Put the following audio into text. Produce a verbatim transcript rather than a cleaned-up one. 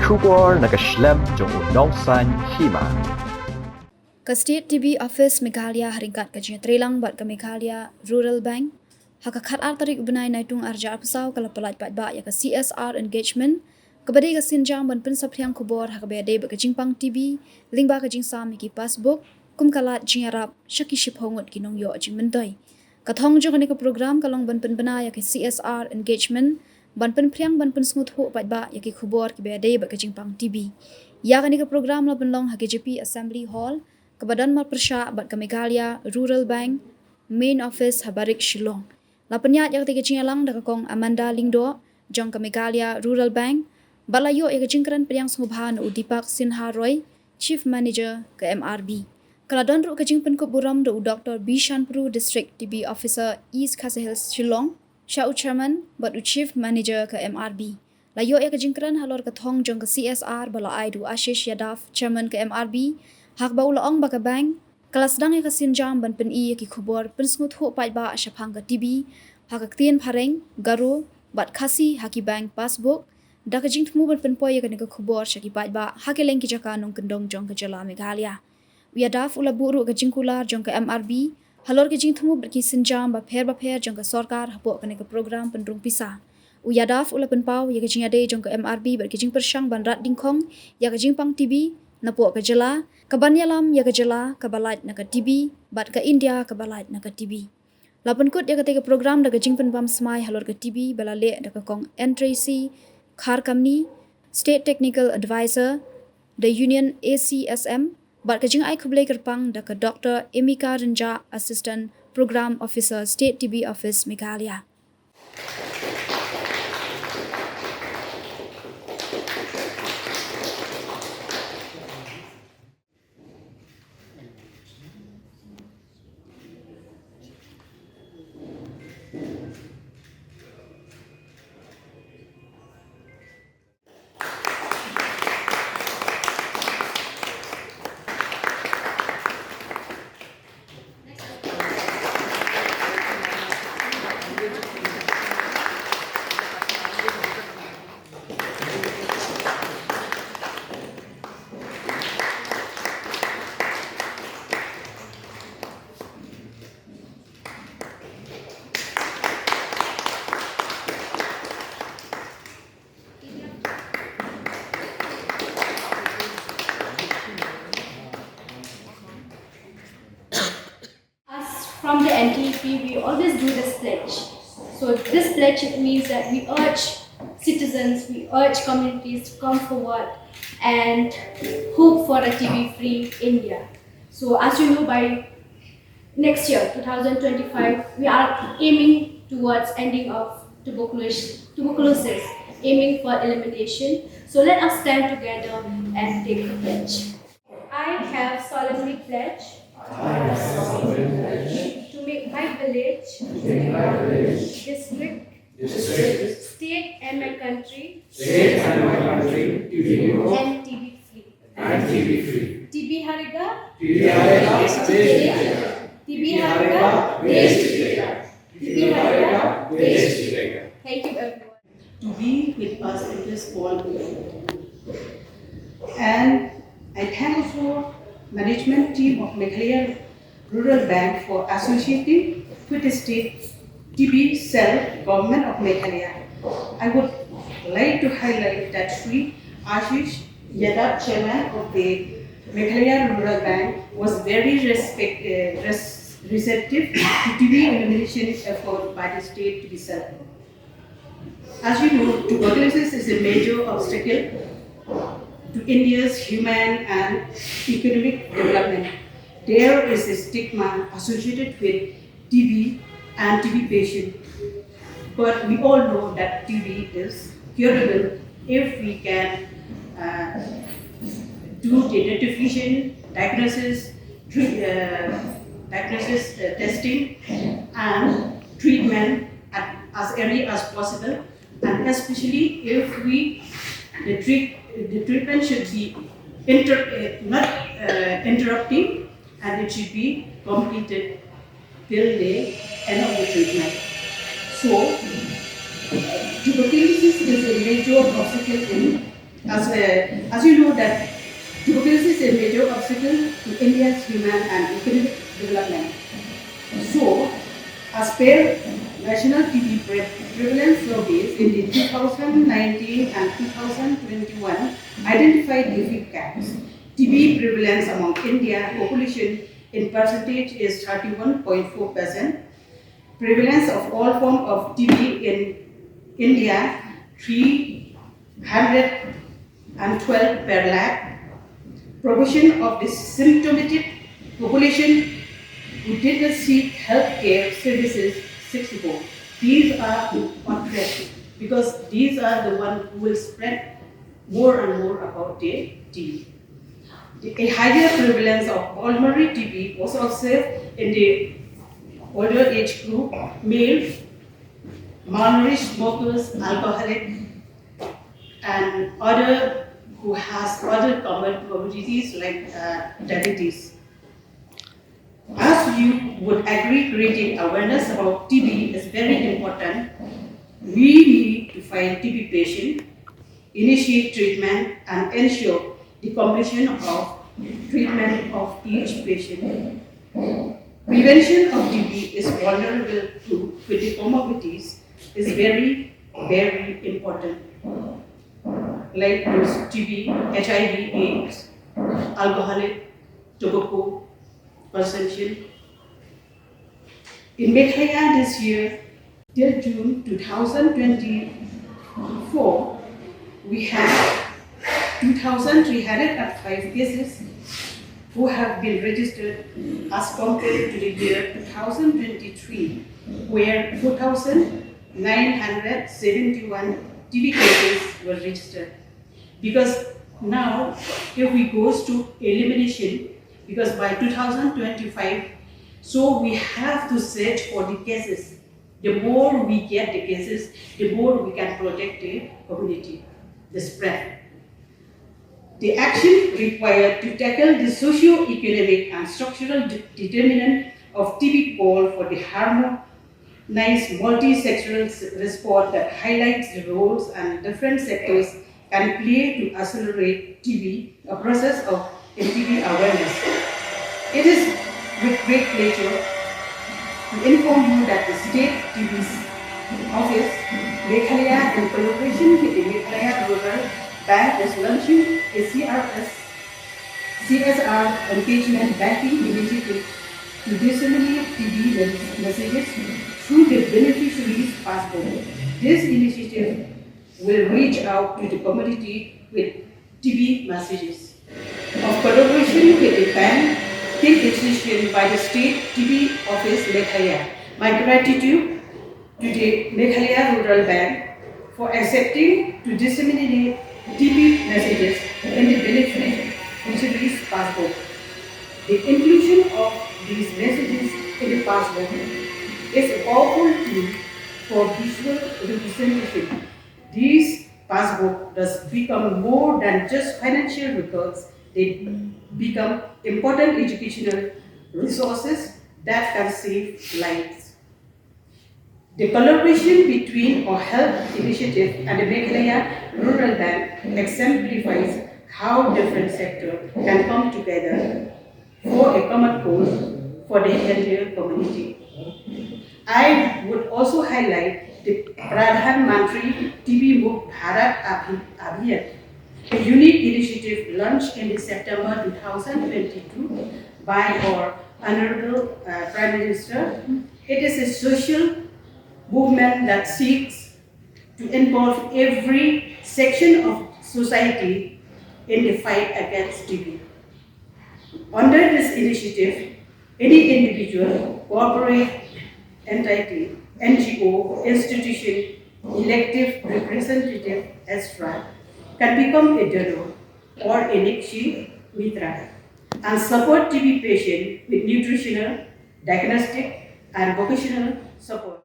Khubor na ka shlem jong u nongsaiñ hima. Ka State T B Office Meghalaya ha ryngkat ka jingïatreilang bad ka Meghalaya Rural Bank, ha ka khatar tarik u bnai Naitung arhajar arphew saw ka la pyllait paidbah ïa ka C S R engagement, kaba dei ka sienjam ban pynsaphriang khubor ha kaba ïadei bad ka jingpang T B, lyngba ka jingsam ïa ki passbook, kum ka lad jingïarap sha ki shiphew ngut ki nongïoh jingmyntoi. Ka thong jong kane ka program ka long ban pynbna ïa ka C S R engagement, ban pynphriang ban pynsngewthuh paidbah ïa ki khubor kiba ïadei bad ka jingpang T B. Ïa kane ka program la pynlong ha K J P Assembly Hall, kaba don marpyrshah bad ka Meghalaya Rural Bank Main Office ha Barik Shillong. La pynïaid ïa katei ka jingïalang da ka Kong Amanda Lyngdoh jong ka Meghalaya Rural Bank, bad la ïoh ïa ka jingkren pdiang sngewbha na u Deepak Sinha Roy, Chief Manager ka M R B. Ka la don ruh ka jingpynkup burom da u Doctor B Shanpru, District T B Officer, East Khasi Hills, Shillong, sha u Chairman bad u Chief Manager ka M R B. La ïoh ïa ka jingkren halor ka thong jong ka C S R ba la ai da u Ashish Yadav, Chairman ka M R B, ha kaba u la ong ba ka bank ka la sdang ïa ka sienjam ban pyni ïa ki khubor pynsngewthuh paidbah shaphang ka T B ha ka ktien phareng, Garo bad Khasi ha ki bank passbook, da ka jingthmu ban pynpoi ïa kane ka khubor sha ki paidbah ha kylleng ki jaka nongkyndong jong ka jylla Meghalaya. U Yadav u la buh ruh ka jingkular jong ka M R B halor ka jingthmu bad ki sienjam bapher bapher jong ka sorkar hapoh kane ka program pynrung pisa. U Yadav u la pynpaw ïa ka jingïadei jong ka M R B bad ka jingpyrshang ban rat dyngkhong ïa ka jingpang T B napoh ka jylla, kaban ïalam ïa ka jylla kaba lait na ka T B bad ka India kaba lait na ka T B. La pynkut ïa katei ka program da ka jingpynbam smai halor ka T B ba la leh da ka Kong N Tracy Kharkamni, State Technical Advisor, da Union A C S M, bad ka jingai khublei kyrpang da ka Doctor Emika Rynjah, Assistant Program Officer, State T B Office, Meghalaya. Us from the N T P, we always do this pledge. So this pledge, it means that we urge citizens, we urge communities to come forward and hope for a T B-free India. So as you know, by next year, two thousand twenty-five, we are aiming towards ending of tuberculosis, tuberculosis, aiming for elimination. So let us stand together and take the pledge. I have solemnly pledged to make my village, district, state and my country T B free. T B haregah, T B haregah, desh jitegah. T B haregah, desh jitegah. T B haregah, desh jitegah. Thank you, everyone. To be with us in this small event. And I thank also management team of Meghalaya Rural Bank for associating with the state T B cell, Government of Meghalaya. I would like to highlight that Shri Ashish Yadav, chairman of the Meghalaya Rural Bank, was very respect, uh, res-, receptive to T B elimination effort by the state T B cell. As you know, tuberculosis is a major obstacle to India's human and economic development. There is a stigma associated with T B and T B patient, but we all know that T B is curable if we can, uh, do the identification, diagnosis, tre-, uh, diagnosis, uh, testing, and treatment at as early as possible, and especially if we, the treat, the treatment should be inter, uh, not, uh, interrupting, and it should be completed till the end of the treatment. So, tuberculosis is a major obstacle in As, uh, as you know that tuberculosis is a major obstacle to India's human and economic development. So, as per National T B pre- Prevalence Surveys in the two thousand nineteen and two thousand twenty-one identified the figure gaps. T B prevalence among India population in percentage is thirty-one point four percent. Prevalence of all form of T B in India, three hundred and twelve per lakh. Proportion of the symptomatic population who did not seek healthcare services, sixty-four. These are on track because these are the one who will spread more and more about the T B. A higher prevalence of pulmonary T B was observed in the older age group, males, malnourished smokers, alcoholic, and other who has other comorbidities like uh, diabetes. As you would agree, creating awareness about T B is very important. We need to find T B patient, initiate treatment, and ensure the completion of treatment of each patient. Prevention of T B is vulnerable to with the comorbidities is very, very important. Like those T B, H I V, AIDS, alcoholic, tobacco consumption. In Meghalaya this year, till June two thousand twenty-four, we have two thousand three hundred five cases who have been registered as compared to the year two thousand twenty-three, where four thousand nine hundred seventy-one T B cases were registered. Because now, if we goes to elimination, because by two thousand twenty-five, so we have to search for the cases. The more we get the cases, the more we can protect the community, the spread. The action required to tackle the socio-economic and structural de- determinant of T B call for the harmonized multi-sectoral s- response that highlights the roles and different sectors can play to accelerate T B, a process of T B awareness. It is with great pleasure to inform you that the State T B Office, Meghalaya, in collaboration with the Meghalaya Rural Bank, is launching a C R S, C S R engagement banking initiative to disseminate T B mes- messages through the beneficiaries' passbook. This initiative will reach out to the community with T B messages. Of collaboration with the bank, take decision by the State T B Office, Meghalaya. My gratitude to the Meghalaya Rural Bank for accepting to disseminate T B messages in the beneficiaries' passbook. The inclusion of these messages in the passbook is a powerful tool for visual representation. This passbook does become more than just financial records, they become important educational resources that can save lives. The collaboration between our health initiative and the Meghalaya Rural Bank exemplifies how different sectors can come together for a common goal for the healthier community. I would also highlight the Pradhan Mantri T B Mukt Bharat Abhi- Abhiyan, a unique initiative launched in September two thousand twenty-two by our Honorable uh, Prime Minister. It is a social movement that seeks to involve every section of society in the fight against T B. Under this initiative, any individual, corporate entity, N G O, institution, elected representative, et cetera, can become a donor or a Nikshi Mitra and support T B patient with nutritional, diagnostic, and vocational support.